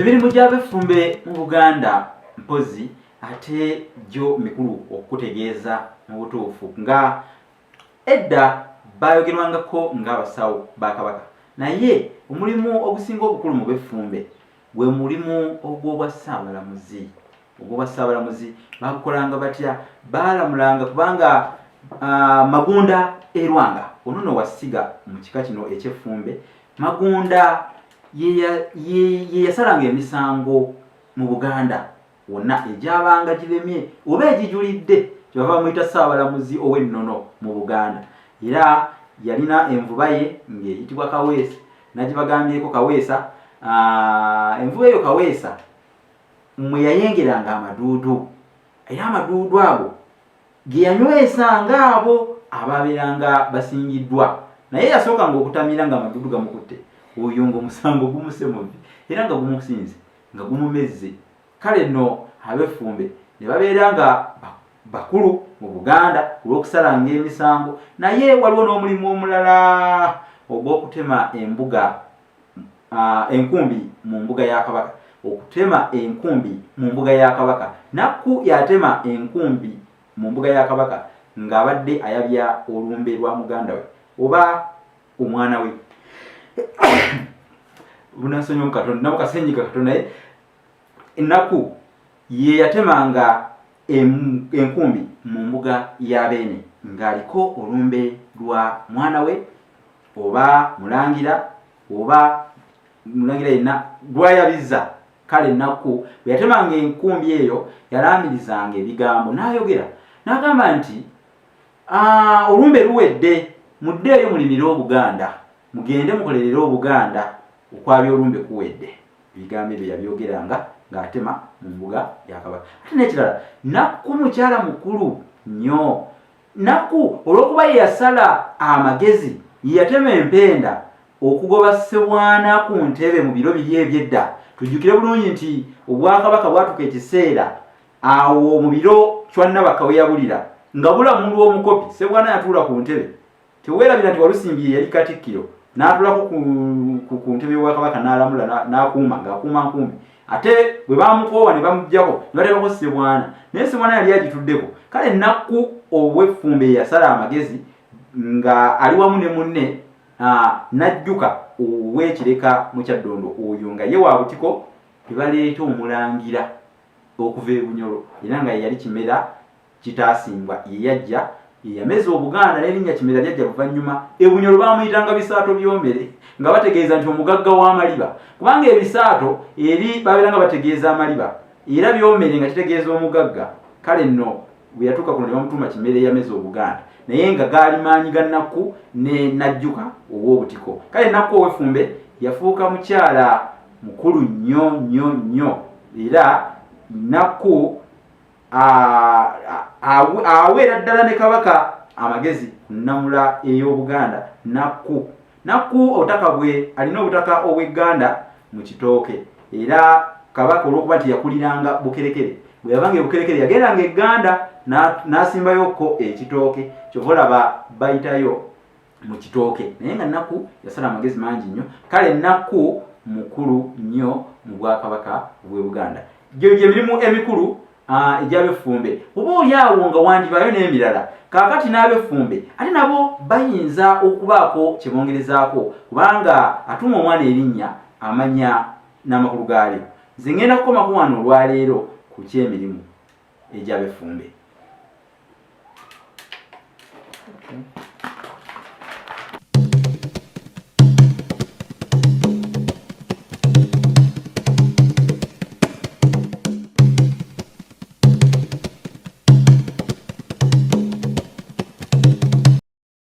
Emirimu gy'abeffumbe mu Buganda mpozzi ate gyo mikulu okukutegeeza mu butuufu nga edda baayogerwangako ng'abasawo ba Kabaka naye omulimu ogusinga obukulu mu b'effumbe gwe mulimu ogw'obwa Ssaabalamuzi. Ogw'obwa Ssaabalamuzi baagukolanga batya? Baalamulanga kubanga uh, Magunda e Lwanga ono no wasiga mu kika kino eky'effumbe. Magunda ye yasalanga emisango mu Buganda wonna egyabanga giremye oba egijulidde, kyebava bamuyita Ssaabalamuzi ow'ennono mu Buganda. Era yalina envuba ye ng'eyitibwa Kaweesa, nagibagambyeko Kaweesa. Envuba eyo Kaweesa mwe yayengeranga amaduudu, era amaduudu ago ge yanywesanga abo ababeeranga basingiddwa. Naye yasookanga okutamira ng'amaduudu gamukutte, oyo ng'omusango gumuse muvi era nga gumusinze nga gumumezze. Kale nno ab'effumbe ne babeera nga bakulu mu Buganda ku lw'okusalanga emisango, naye waliwo n'omulimu omulala ogw'okutema embuga enkumbi mu mbuga ya Kabaka. Okutema enkumbi mu mbuga ya Kabaka, Nakku yatema enkumbi mu mbuga ya Kabaka ng'abadde ayabya olumbe lwa muganda we oba omwana we. Bunansonyiwa katono nabo kasenyiga katono, naye Nakku ye yatemanga enkumbi mu mbuga ya Beene ng'aliko olumbe lwa mwana we oba mulangira oba mulangira yenna gwayabizza. Kale Nakku bwe yatemanga enkumbi eyo yalaamirizanga ebigambo n'ayogera n'agamba nti, olumbe luwedde, muddeeyo mulimire Obuganda, mugende mukolerere Obuganda, okwabya olumbe kuwedde. Ebigambo ebyo yabyogeranga ng'atema mu mbuga ya Kabaka. Ate n'ekirala, Nakku mukyala mukulu nnyo. Nakku olw'okuba ye yasala amagezi, ye yatema empenda okugoba Ssebwana ku ntebe mu biro biri eby'edda. Tujjukire bulungi nti Obwakabaka bwatuuka ekiseera awo mu biro Chwa Nabakka we yabulira nga bulamulwa omukopi. Ssebwana yatuula ku ntebe. Teweerabira nti Walusimbi ye yali Katikkiro n'atuulako ku ntebe y'Obwakabaka n'alamula n'akuuma ng'akuuma nkumbi. Ate bwe baamukoowa ne bamuggyako ne bateekako Ssebwana, naye Ssebwana yali agituddeko. Kale Nakku ow'Effumbe ye yasala amagezi nga ali wamu ne munne Najjuka ow'e Kireka mu Kyaddondo oyo nga ye wa Butiko ne baleeta Omulangira okuva e Bunyoro era nga ye yali Kimera Kitaasimbwa ye yajja ye yameza Obuganda n'erinnya Kimera lyajja luvannyuma. E Bunyoro baamuyitanga Bisaato Byomere nga bategeeza nti omugagga w'amaliba kubanga ebisaato eri babeeranga bategeeza amaliba era Byomere nga kitegeeza omugagga. Kale nno bwe yatuuka kuno ne bamutuuma Kimera eyameza Obuganda naye nga gaali maanyi ga Nakku ne Najjuka ow'Obutiko. Kale Nakku ow'Effumbe yafuuka mukyala mukulu nnyo nnyo nnyo era Nakku aweera ddala ne Kabaka amagezi ku nnamula ey'Obuganda. Nakku Nakku obutaka bwe alina obutaka obw'egganda mu Kitooke era Kabaka olw'okuba nti yakuliranga Bukerekere, bwe yavanga e Bukerekere yagendanga egganda n'asimbayokko ekitooke, kyova olaba bayitayo mu Kitooke. Naye nga Nakku yasala amagezi mangi nnyo. Kale Nakku mukulu nnyo mu Bwakabaka bw'e Buganda. Gyo gye mirimu emikulu egy'ab'effumbe, oba oli awo nga wandibaayo n'emirala. Kaakati n'ab'effumbe ate nabo bayinza okubaako kye bongerezaako, kubanga atuuma omwana erinnya amanya n'amakulu gaalyo. Nze ŋŋenda kukomako wano olwaleero ku ky'emirimu egy'ab'effumbe. Okay.